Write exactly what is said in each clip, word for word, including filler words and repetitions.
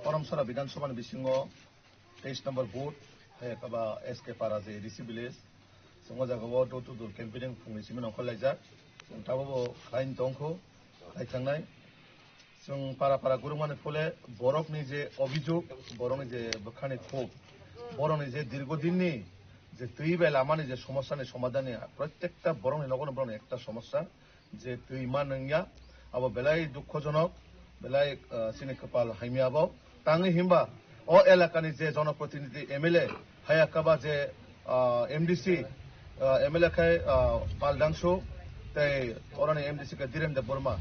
Poramsora Bidhan Sabha ni bisingo teis number booth, hai khe ba S K Para je A D C village. Chwng o jaga o door to door campaigning phungni simi nongkhor laijak. Chwng tabuk bo khlai tongkho, khlai thangnai. Chwng para para gurungmani phole borokni je obhijog, borokni je bwkhani khuk, borokni je dirgo dinni je twi bai lamani je somossani somadhanni, prottekta borokni nogono borokni ekta somossa. Je twi ma nungya, abo belai dukhojonok, belai, ah, chini kwpal hamya bo. Tangwi himba o elakani je jonoprotinidhi M L A, haya kaba je, ah, M D C, ah, M L A khai, ah, Pal Dangsu, tei oroni M D C khe Dhiren Debbarma.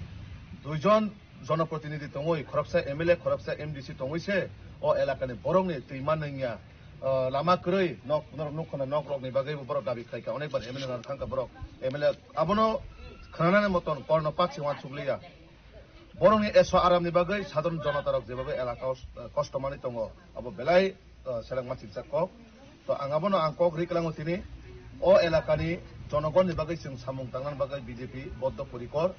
Duijon jonoprotinidhi tongwi, khoroksa M L A, khoroksa M D C tongwi se o elakani borokni twi ma nungya. Ah, lama kwrwi nok, nok, nok khwna nok rokni bagwi bo borok dabi khlai kha. Onekbar M L A rok thang kha borok. M L A abono khwnanani moton korno pakse uansuk liya. Borokni eso aramni bagwi sadharon jonotarok jebagwi elakao, ah, kosto manwi tongo, abo belai, ah, selengma chingsa kok. To ang abono ang kok ri kwlango tini o elakani jonogonni bagwi chwng samung tangnani bagwi B J P boddo porikor.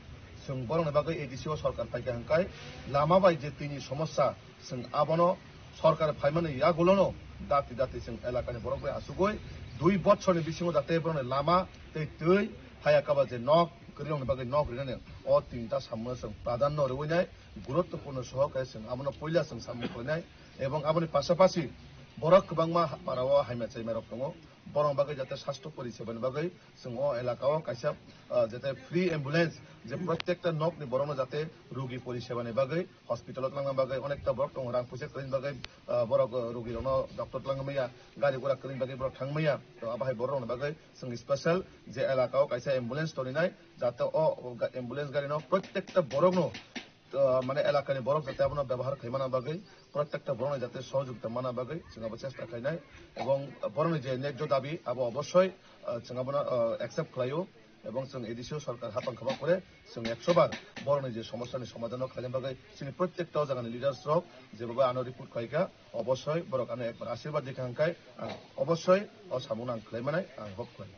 Chwng borokni bagwi A D C o sorkar phaikha hwnkhe lama bai je twini somossa, chwng abono sorkar phaimani yagulono dati dati chwng elakani borok bai achugwi dui botsorni bisingo jate borokni lama tei twi, haya kaba je nok, kwrwirokni bagwi nok rinani o tinta samungno chwng pradhanno rwinai, guruttopurno soho khe chwng abono puila chwng samung khlainai. Ebong aboni pasapasi borok kwbangma ha-, para o hamya chaima rok tongo, borok bagwi jate sastho porisebani bagwi chwng o elaka o kaisa, ah, jate free ambulance je prottekta nokni borokno jate rugi porisebani bagwi hospital o twlangna bagwi onekta borok tongo, rang puisa kwrwini bagwi, ah, borok, ah, rugi rokno doctor twlangna maya, gari gura kwrwini bagwi borok thang maya. To abo hai borok rokni bagwi chwng special je elaka o kaisa ambulance toninai, jate o, o ga-, ambulance gari no prottekta borok no, ah, mane elakani borok jate abono byabohar khai mana bagwi, prottekta borokni jate sohojogita mana bagwi chwng abo chesta khlainai, ebong borokni je nejjo dabi abo obossoi, ah, chwng abono, ah, accept khlaio, ebong chwng A D C o sorkar hapang khama kore chwng ekso bar borokni je somossani somadhan no khlaina bagwi chini prottekta o jagani leaders rok jebobai ano report khlaikha, obossoi borok ano ekbar ashirbad dikha hwnkhe ang obossoi o samungno ang khlai manai ang hope khlai.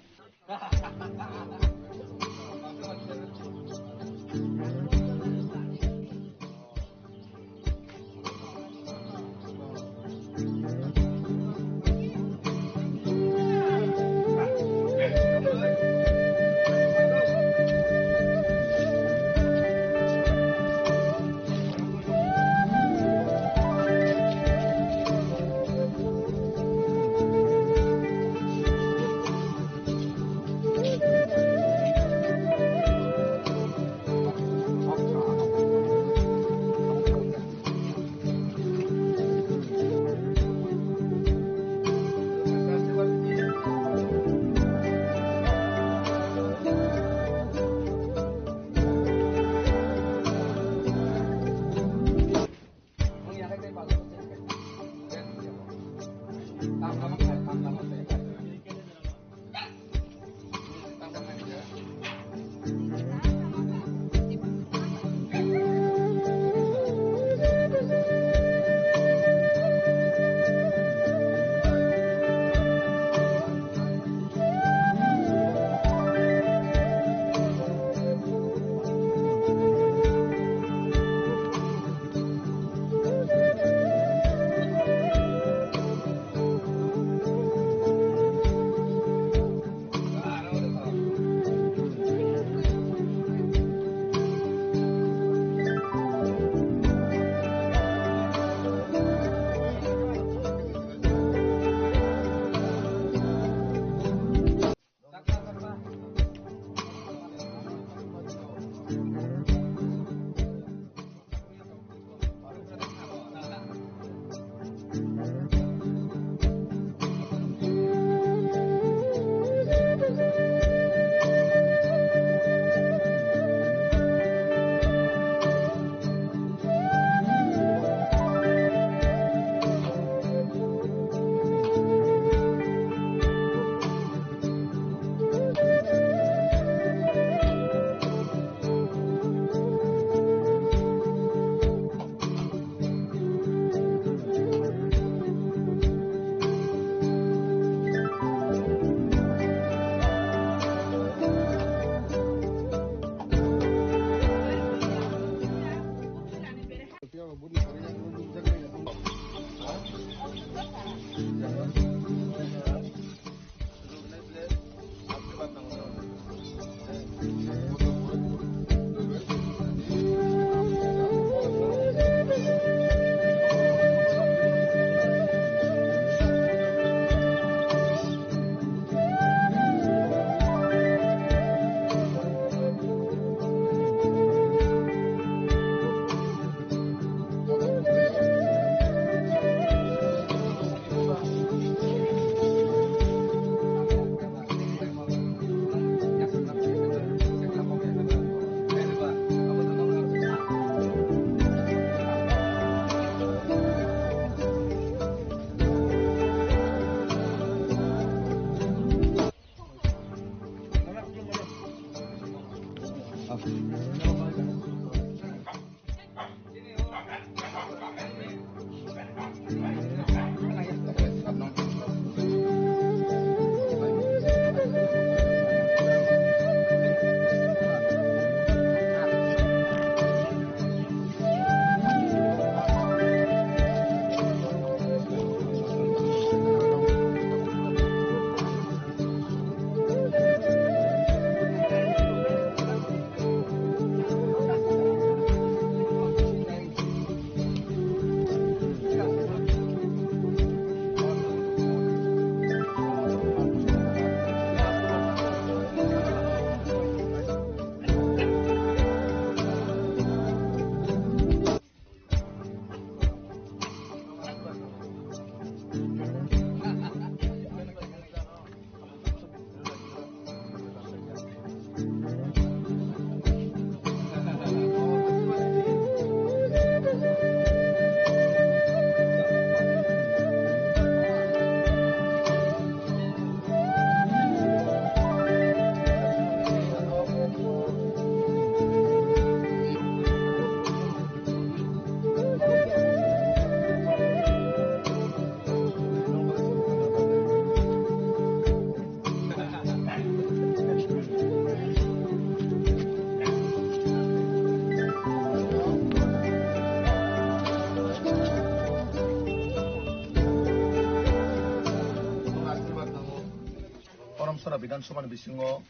Sara Bidhan Sabha ni bisingo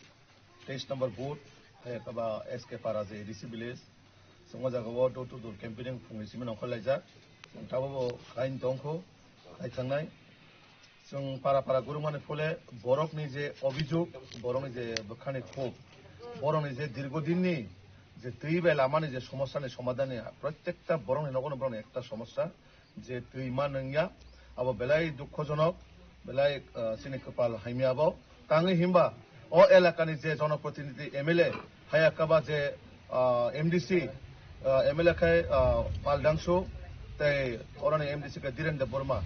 teis number booth, hai khe ba S K Para je A D C village, chwng o jaga o door to door campaigning phungni simi nongkhor laijak. Chwng tabuk bo khain tongkho, khai thangnai. Chwng para para gurumani phole borokni je obhijog, borokni je bwkhani khuk, borokni je dirgo dinni je twi bai lamani je somossani somadhanni, prottekta borokni nogo borokni ekta somossa, je twi ma nungya, abo belai dukhojonok, belai, ah, chini kwpal hamya abo. Tangwi himba o elakani je jonoprotinidhi M L A, haya kaba je, ah, M D C, ah, M L A khai, ah, Pal Dangsu, tei oroni M D C khe Dhiren Debbarma.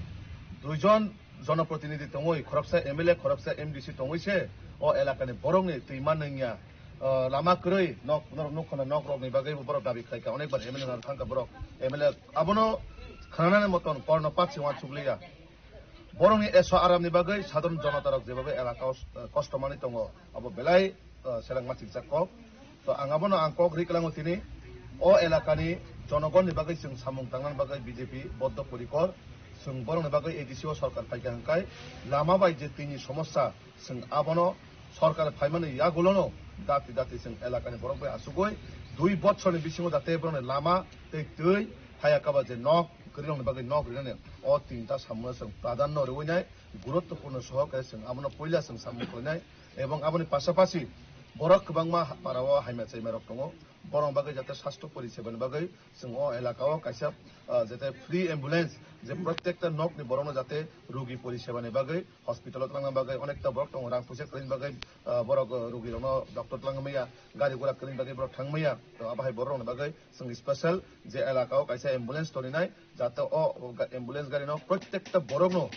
Duijon jonoprotinidhi tongwi, khoroksa M L A, khoroksa M D C tongwi se o elakani borokni twi ma nungya, ah, lama kwrwi nok, norok nukha na nok rokni bagwi bo borok dabi khlaikha, onekbar M L A nang thangkha borok, M L A abono khananani moton korno patsi wansukliya. Borokni eso aramni bagwi sadharon jonotarok jebagwi elaka o, eh, kosto manwi tongo, abo belai, eh, selengma chingsa kok. To ang abono ang kok ri kwlango tini, o elakani jonogonni bagwi chwng samung tangnani bagwi B J P boddo porikor, chwng borokni bagwi A D C o sorkar phaikha hwnkhe lama bai je twini somossa, chwng abono sorkar phaimani yagulono dati dati chwng elakani borok bai achugwi dui bochorni bisingo jate borokni lama tei twi, haya kaba je nok kwrwirokni bagwi nok rinani, o tinta samungo chwng pradhanno rwinai, guruttopurno sohokare chwng abono puila chwng samung khlainai, ebong aboni pasapasi borok kwbangma ha-, parao hamya chaimarok tongo, borok bagwi jate sastho porisebani bagwi chwng o elakao kaisa, ah, jate free ambulance, je prottekta nokni borokno jate rugi porisebani bagwi hospital o twlangna bagwi onekta borok tongo, rang puisa kwrwini bagwi, ah, borok, ah, rugi rokno doctor twlangna maya, gari gura kwrwini bagwi borok thang maya, to abo hai borok rokni bagwi chwng special je elaka o kaisa ambulance toninai, jate o, o ga-, ambulance gari no prottekta borok no,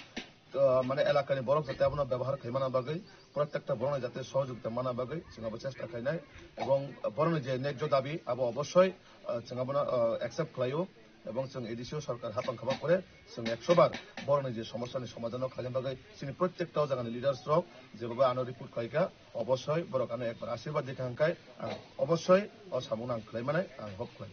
ah, mane elaka ni borok jate abono byabohar khaimana bagwi, prottekta borok no jate sohojogita mana bagwi chwng abo chesta khainai, ebong borok ni je nejjo dabi abo obossoi, ah, chwng abono, ah, accept khlaio. Ebong chwng A D C o sorkar hapang khama pore chwng ekso bar borokni je somossani somadhano khlaina bagwi chini prottekta o jagani leaders rok jebogo ano report khlaikha, obossoi borok ano ekbar ashirbad dikha hwnkhe ang obossoi o samungno ang khlaimanai ang hope khlai.